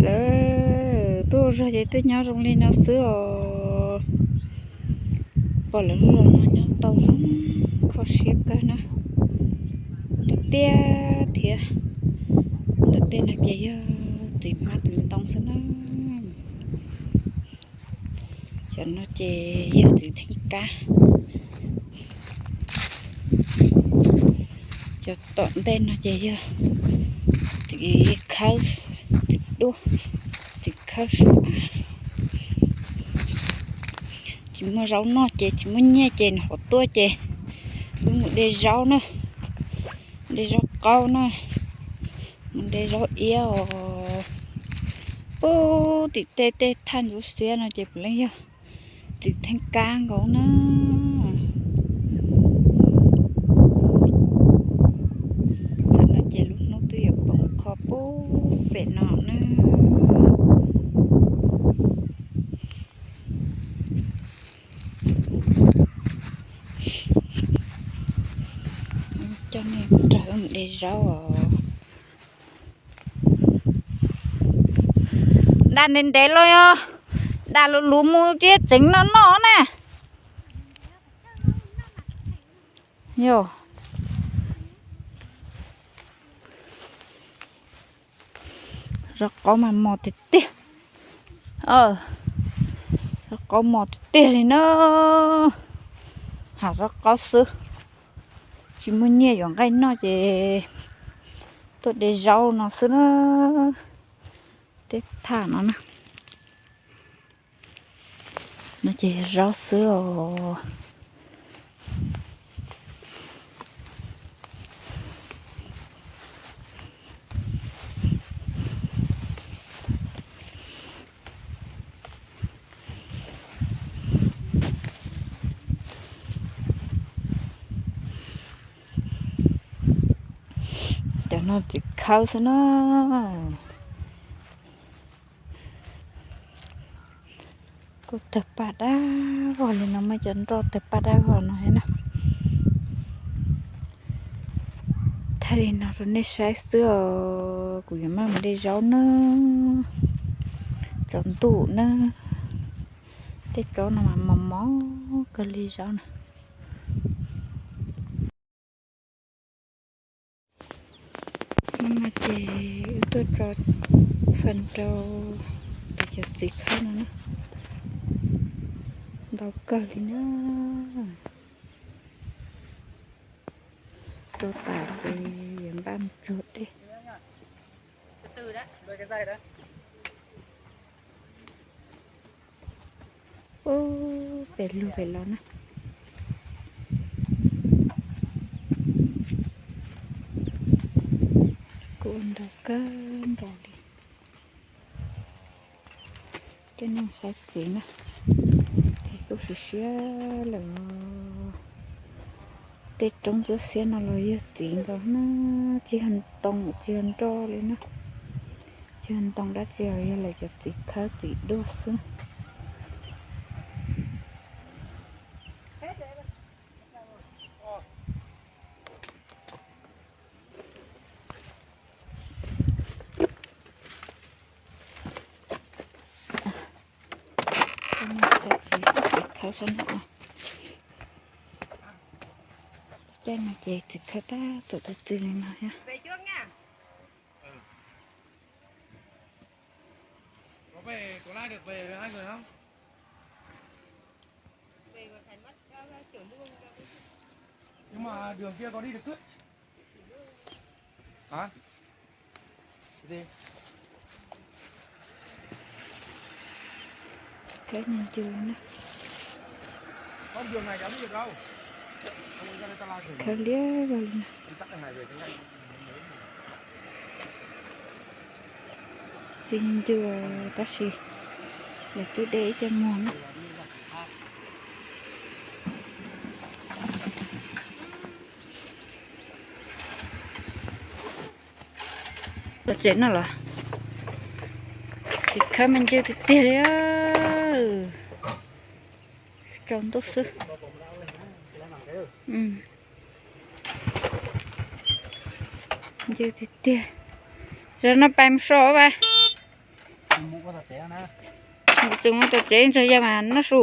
Lawv tuaj zog ces twb nyob zoo li no xwb os. Pom lawv lub los no nyob tau zoo, kho siab kawg na. Tiag tiag thiab, ntawm tej no ces yog txiv hmab txiv ntoo xwb na. Cov no ces yog txiv theej kab. Cov tom ntej no ces yog txiv khawb, txiv duaj, txiv khawb sua av. Tsis muaj zaub noj ces tsis muaj nyiaj ces nws hov tuaj ces wb mus de zaub na, de zaub qaub na, mus de zaub iab os. Pub tim tej tej thaj ntsuab xiab no ces puav leej yog txiv theej kab nkaus na. Tam no ces lub hnub twb yuav poob qho pub pem no na. Coj nej nrog wb mus de zaub os. Dam ntev ntev los yog dam luv luv mus thiab tseev no noj na. Yog zaub qaub mas mos tiag tiag. Zaub qaub mos tiag tiag li na. Hav zaub qaub xwb, tsis muaj nyiaj yuav nqaij noj ces tuaj de zaub no xwb na. Tej thaj no na, no ces zaub xwb os. Cov no txiv khawb xwb na. Kuj tawg paj dab vog li no, muaj cov nroj tawg paj dab vog no thiab na. Thaij li no rau nej saib xwb os, kuv yuav maj mus de zaub na. Tsaus ntuj na, tej tsob no mas mos mos kawg li zaub na. Hnub no ces wb tuaj tso fas rau cov txiv khawb no na, ntau kawg li na. Tso tas ces yuav npaj mus tsuag dej. Ub, pem lug pem los na. Kuj ntau kawg nkaus li. Coj nej saib txiv na, txiv kuj siav siab lawm. Tej roob ntsuab xiab no los yog txiv nkaus na, tsis yog ntoo tsis yog nroj li na, tsis yog ntoo dab tsi os, yog lawv cov txiv khawb txiv duaj xwb. Txiv khawb sab no, caij no ces txiv khawb tab tom txi txiv li no thiab. Khawb me ncw na. Khawb liab zog li na. Txi ncw tab sis lawv twb de ib co muag na. Los tsev no los txiv khawb me ncw tiag tiag li. Tsaus ntuj xwb. Ncw tiag tiag. Zaum no pais mus so vas. Tseem mus tom tsev ntxog yawg mas noj su.